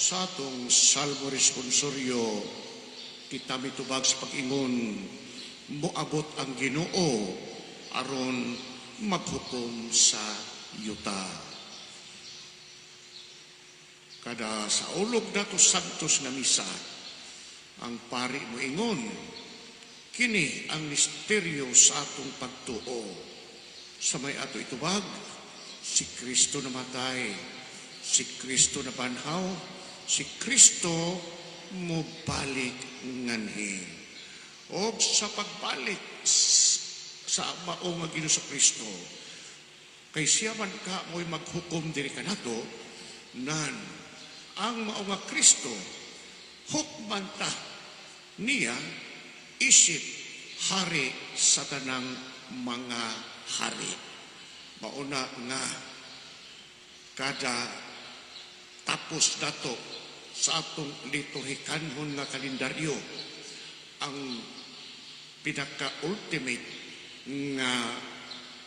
Sa atong Salmo responsoryo, kita mitubag sa pag-ingon, "Moabot ang Ginoo aron maghukom sa yuta." Kada saulog nato Sanctus nga misa, ang pari moingon, "Kini ang misteryo sa atong pagtuo." Sa may ato itubag, si Kristo namatay, si Kristo nabanhaw, si Kristo mobalik nganhi. O sa pagbalik sa mao nga Ginoo sa Kristo, kay siya man ka mo'y maghukom diri kanato, nan ang mao nga Kristo, hukman ta niya isip hari sa tanang mga hari. Mauna nga kada tapos nato sa atong liturhikanhon nga kalendaryo, ang pinaka-ultimate nga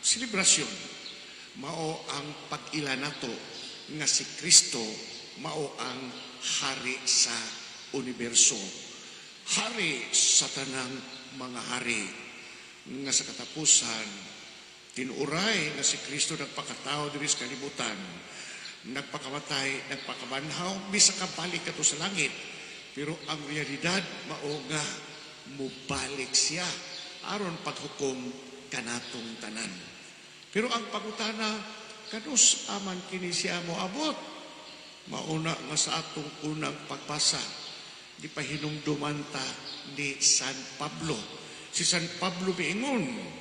selebrasyon mao ang pag-ila nato nga si Kristo mao ang hari sa universo, hari sa tanang mga hari, nga sa katapusan tinuoray nga si Kristo nagpakatao diri sa kalibutan, nagpakamatay, nagpakabanhaw, bisa kabalik kato sa langit. Pero ang realidad mao nga mubalik siya aron paghukom kanatong tanan. Pero ang pangutana, kanus aman kini siya moabot? Mauna nga sa atong unang pagbasa, di pahinumduman ta ni San Pablo. Si San Pablo miingon,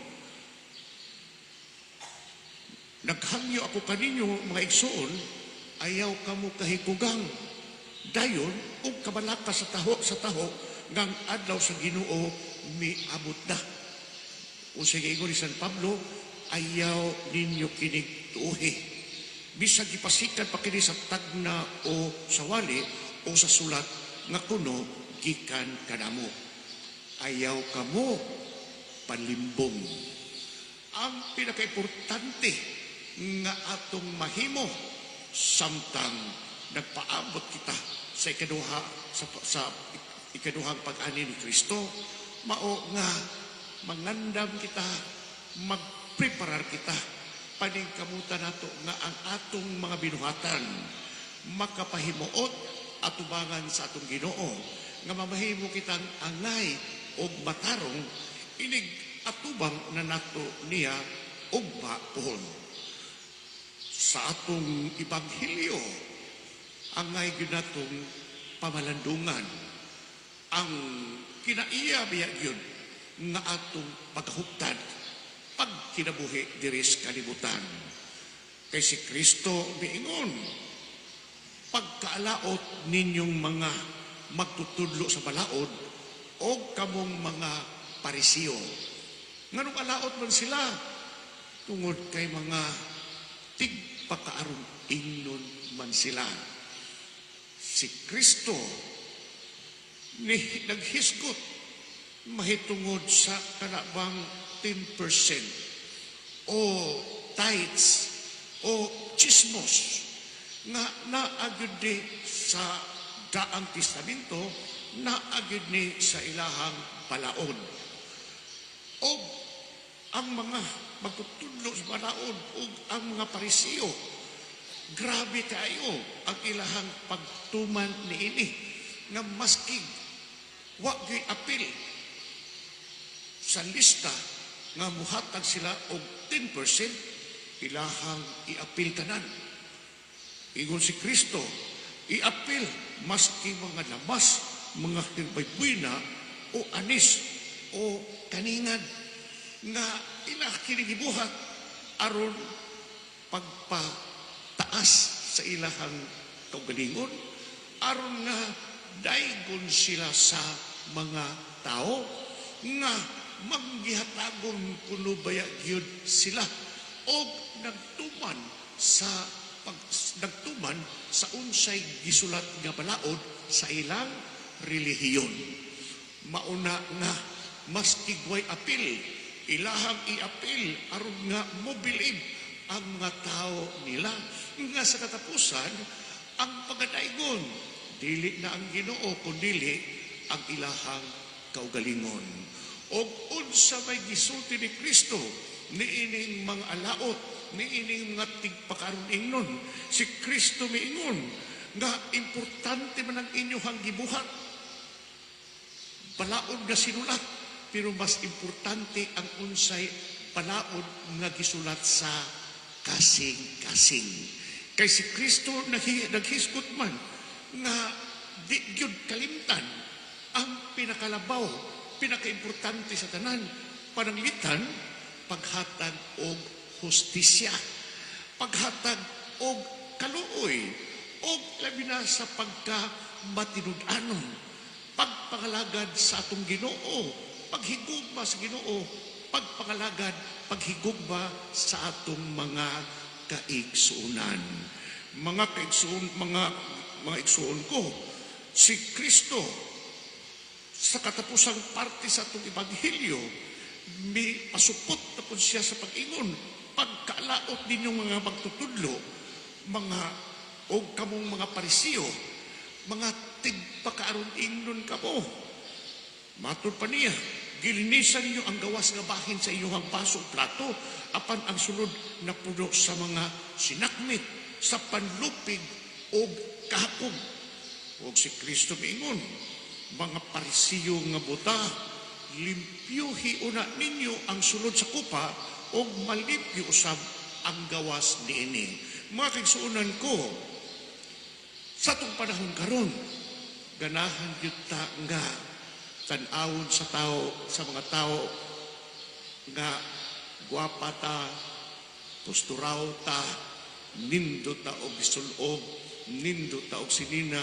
"Naghangyo ako kaninyo, mga igsoon, ayaw kamo kahikugang dayon ug kabalaka sa taho ngang adlaw sa Ginoo miabot na." Unsay giingon ni San Pablo? "Ayaw ninyo kinig tuohi. Bisag gipasikan pa kini sa tagna o sa wali o sa sulat nga kuno gikan kanamo. Ayaw kamo palimbong." Ang pinakaimportante nga atong mahimo samtang nagpaabot kita sa ikaduhang pag-ani ni Kristo mao nga mangandam kita, magpreparar kita, paningkamutan nato nga ang atong mga binuhatan makapahimuot atubangan sa atong Ginoo, nga mamahimo kitang angay og matarong inig atubang na nato niya ugma puhon. Sa atong ebanghelyo, angay gyud natong pamalandungan ang kinaiya biya gyud nga atong pagahuptan pagkinabuhi diri sa kalibutan, kay si Kristo miingon, "Pagkaalaot ninyong mga magtutudlo sa balaod o kamong mga Parisiyo." Nganong alaot man sila? Tungod kay mga tigpakaarong ingnon man sila. Si Kristo ni naghisgot mahitungod sa kanabang 10% o tithes o chismos nga naa gyud ni sa Daang Testamento, naa gyud ni sa ilahang balaod. O ang mga magtutudlo sa balaod o ang mga Parisiyo, grabe kaayo ang ilahang pagtuman niini nga maski wa gyud apil sa lista nga muhatag sila og 10%, ilahang iapil tanan. Ingon si Kristo, iapil maski mga lamas, mga hirbaybuena o anis o kaningan nga ila kini gibuhat aron pagpataas sa ilahang kaugalingon, aron nga daygon sila sa mga tao nga manggihatagon kuno baya gyud sila og nagtuman sa unsay gisulat nga balaod sa ilang relihiyon. Mauna nga maski way apil, ilahang iapil aron nga mobilib ang mga tao nila, nga sa katapusan ang pagadaygon Dili na ang Ginoo kundili ang ilahang kaugalingon. Og unsa may gisulti ni Kristo niining mga alaot, niining mga tigpakaaron ingnon? Si Kristo miingon nga importante man ang inyong gibuhat, balaod nga sinulat, pero mas importante ang unsay balaod nga gisulat sa kasing-kasing. Kay si Kristo naghisgot man nga di gyud kalimtan ang pinakalabaw, pinakaimportante sa tanan, pananglitan paghatag og hustisya, paghatag og kaluoy, og labi na sa pagka matinud-anon, pagpangalagad sa atong Ginoo, paghigugma sa Ginoo, pagpangalagad, paghigugma sa atong mga kaigsuonan. Mga kaigsuon, mga igsuon ko, si Kristo sa katapusang parte sa atong ebanghelyo, mi pasupot na pud siya sa pag-ingon, "Pagkaalaot ninyong mga magtutudlo, mga o kamong mga Parisiyo, mga tigpakaaron ingnon kamo." Matud pa niya, "Gilinisan ninyo ang gawas nga bahin sa inyong baso o plato, apan ang sulod napuno sa mga sinakmit, sa panlupig o kahakog." Og si Kristo miingon, "Mga Parisiyo nga buta, limpyuhi una ninyo ang sulod sa kupa og malimpyo usab ang gawas niini." Mga kaigsuonan ko, sa atong panahon karon, ganahan gyud ta nga tan-awon sa tao, sa mga tao nga gwapa ta, posturaw ta, nindot ta og gisulog, nindot ta og sinina,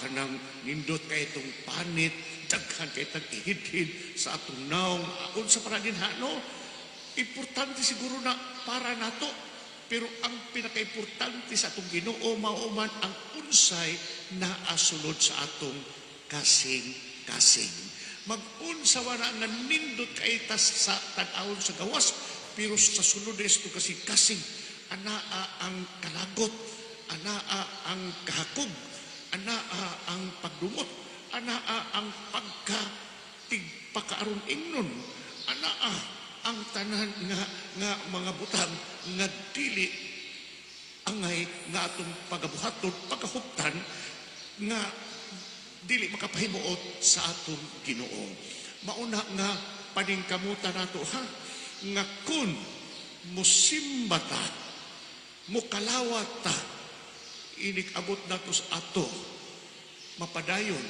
kanang nindot kay itong panit, daghan kay tag ihidhid sa atong naong, unsa para din ha, no? Importante siguro na para nato, pero ang pinakaimportante sa atong Ginoo mao man ang unsay naa sulod sa atong kasing-kasing. Mag-unsa wala nga nindot kay tas sa tan-awon sa gawas, pero sa sulod isto kasing-kasing anaa ang kalagot, anaa ang kahakog, anaa ang pagdumot, anaa ang pagka tigpakaaron ingnon, anaa ang tanan nga mga butang nga dili angay nga atong pagabuhaton, pagahuptan, nga dili makapahimuot sa atong Ginoo. Mauna nga paningkamutan nato ha, nga kun musimba ta, mukalawat ta, inig abot nato sa ato, mapadayon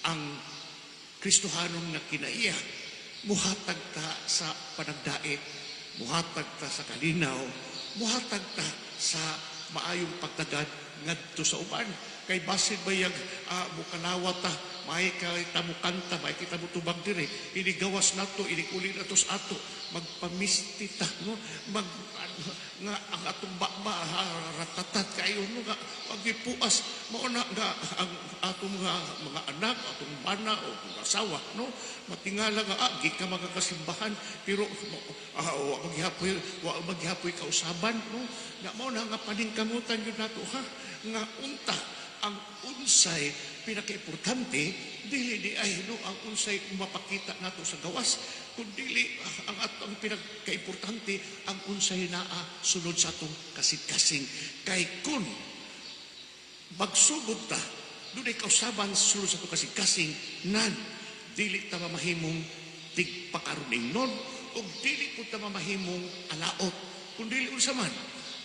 ang Kristohanon nga kinaiya, muhatag ta sa panagdait, muhatag ta sa kalinaw, muhatag ta sa maayong pagtagad ngadto sa uban. Kay basin bayag mukalawat ta, may kita mo kanta, may kita mo tubag dire, inigawas nato, inig-uli nato sa ato, magpamisti ta, no? Mag, ano, nga ang atong baba, ha, ratatat kayo, no? Nga, paggipuas, mauna nga ang atong mga anak, atong bana o asawa, no? Matingala nga, gi ka magakasimbahan, pero wa maghihapoy kausaban, no? Nga mao na nga paningkamutan yun nato, ha? Nga unta, ang unsay pinakaimportante dili di ay, no, ang unsay mapakita nato sa gawas, kundi ang atong pinakaimportante ang unsay naa sulod sa atong kasing-kasing. Kay kun magsugod ta dunay kausaban sulod sa atong kasing-kasing, nan dili ta mamahimong tigpakaron-ingnon ug dili pud ta mamahimong alaot, kundi unsa man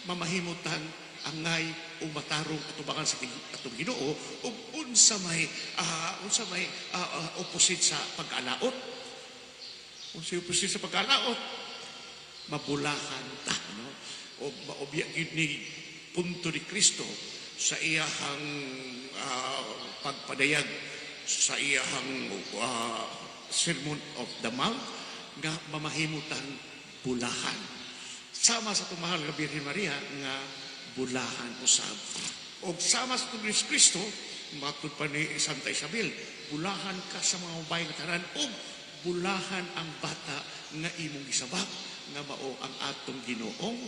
mamahimutan angay o matarong atubangan sa atong Ginoo. Ug unsa may opposite sa pag-alaot? Unsa opposite sa pag-alaot? Mabulahan ta, no? O maobya gyud ni punto ni Kristo sa iyahang pagpadayag sa iyahang Sermon of the Mount nga mamahimutan bulahan. Sama sa atong mahal nga Birhen Maria nga bulahan usab. Og sama sa atong Jesu Kristo, matud pa ni Santa Isabel, "Bulahan ka sa mga babae nga tanan ug bulahan ang bata nga imong gisabak," nga mao ang atong Ginoong